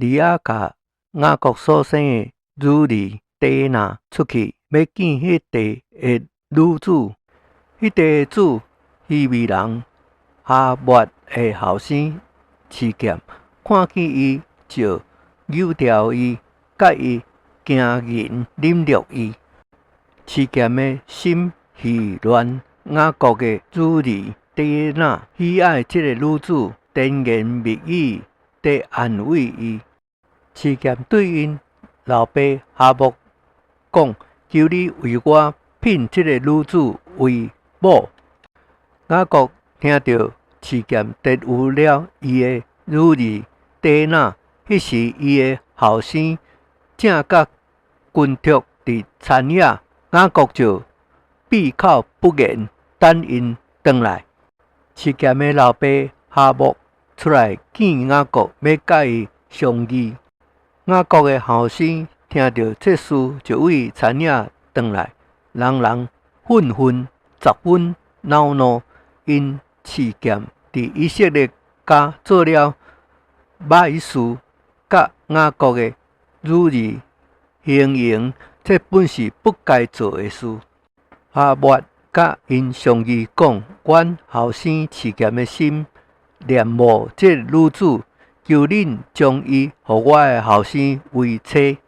利亞共雅各所生的女兒底拿出去，欲見彼地的女子。彼地的主希未人哈抹的後生示劍，看見伊就搝牢伊，佮伊行淫凌辱伊。示劍的心喜戀雅各的女兒底拿，喜愛這个女子，甜言蜜語地安慰伊。示劍對𪜶老爸哈抹講：求你為我聘這个女子為某。雅各聽著示劍玷污了伊的女兒底拿，彼時伊的後生正佮群畜佇田野，雅各就閉口不言，等𪜶轉來。示劍的老爸哈抹出來見雅各，欲佮伊相議。雅各的後生聽著這事，就對田野轉來，人人憤憤，十分惱怒，因示劍佇以色列家做了歹事，佮雅各的女兒行淫，這本是不該做的事。哈抹佮𪜶商議講：阮後生示劍的心戀慕這女子，求恁將伊予我的後生為妻。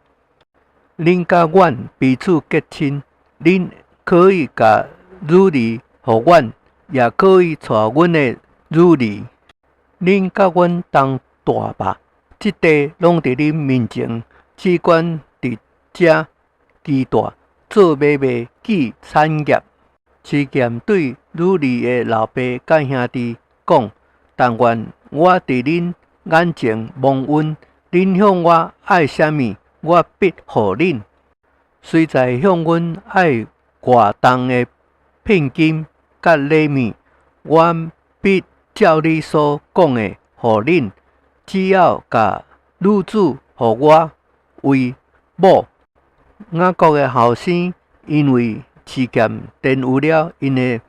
恁佮阮彼此結親，恁可以共女兒予阮，也可以娶阮的女兒。恁佮阮同蹛吧，這地攏佇恁面前，只管佇遮居蹛，做買賣，記產業。示劍對女兒的老爸佮兄弟講：但願我佇恁眼前蒙恩，恁向我愛啥物，我必予恁。隨在向阮愛偌重的聘金佮禮物，阮必照你所講的予恁，只要共女子予我為某。雅各的後生因為示劍玷污了𪜶的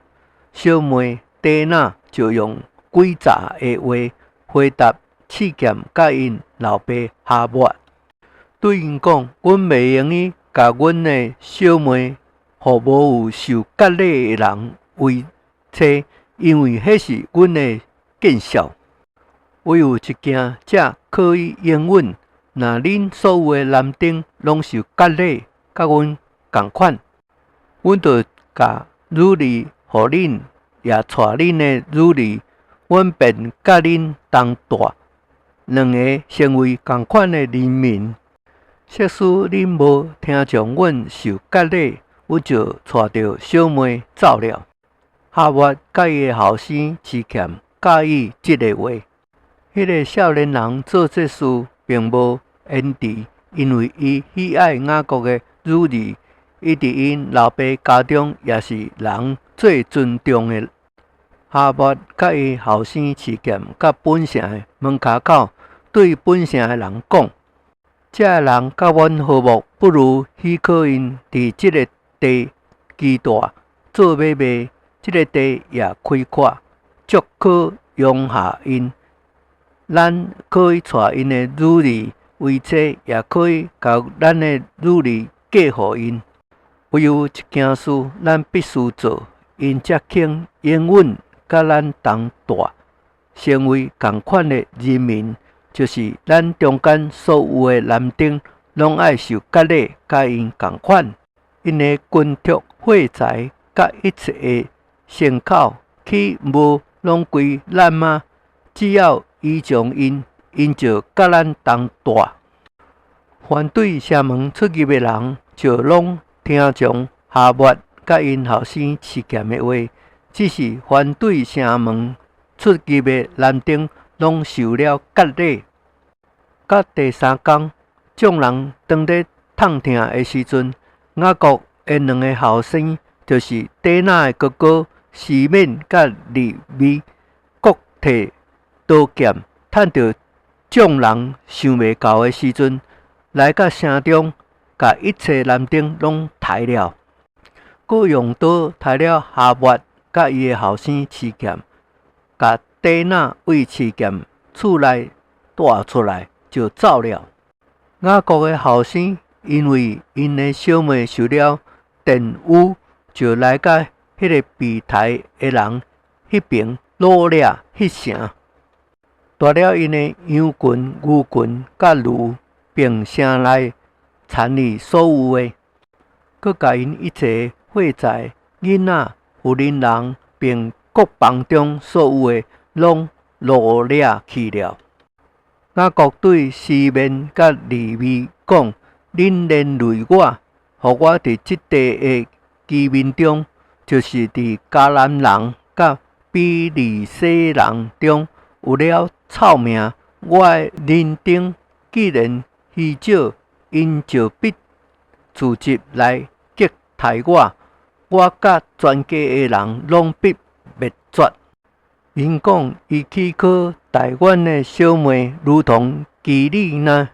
小妹底拿，就用詭詐的話回答示劍佮𪜶老爸哈抹，對𪜶講：阮袂用得共阮的小妹予無有受割禮的人為妻，因為彼是阮的見笑。唯有一件才可以應允，若恁所有的男丁攏受割禮，佮阮仝款，阮就共女兒予恁，也娶恁的女兒，阮便佮恁同蹛，兩个成為仝款的人民。設使恁無聽從阮受割禮，阮就帶著小妹走了。哈抹佮伊的後生示劍佮意這个話。彼个少年人做這事並無延遲，因為伊喜愛雅各的女兒，伊佇𪜶老爸家中也是人最尊重的。哈抹佮伊後生示劍到本城的門跤口，對本城的人講：這个人佮阮和睦，不如許可𪜶佇這个地居蹛，做買賣。這个地也開闊，足可容下𪜶。咱可以娶𪜶的女兒為妻，也可以共咱的女兒嫁予𪜶。唯有一件事，咱必須做，𪜶才肯應允佮咱同蹛，成為仝款的人民，就是咱中間所有的男丁攏愛受割禮，佮𪜶仝款。𪜶的群畜、貨財佮一切的牲口，豈無攏歸咱嗎？只要依從𪜶，𪜶就佮咱同蹛。凡對城門出入的人，就攏聽從哈抹佮𪜶後生示劍的話。只是凡對城門出入的男丁，攏受了割禮。到第三工，眾人當咧痛疼的時陣，雅各的兩个後生，就是底拿的哥哥西緬佮利未，各提刀劍，趁著眾人想袂到的時陣，來到城中，共一切男丁攏刣了，閣用刀刣了哈抹佮伊的後生示劍，共底拿對示劍厝內帶出來，就走了。雅各的後生因為𪜶的小妹受了電誘，就來佮彼个被刣的人彼爿擄掠彼城，帶了𪜶的羊群、牛群佮驢，並城內殘餘所有的，閣共𪜶一切貨財、囡仔、婦人人，並國邦中所有的，攏擄掠去了。雅各對西緬佮利未講：恁連累我，予我佇這地的居民中，就是佇迦南人佮比利洗人中有了臭名。我的人丁既然稀少，𪜶就必聚集來擊刣我，我佮全家的人攏必滅絕。𪜶講：伊豈可待阮的小妹如同妓女呢？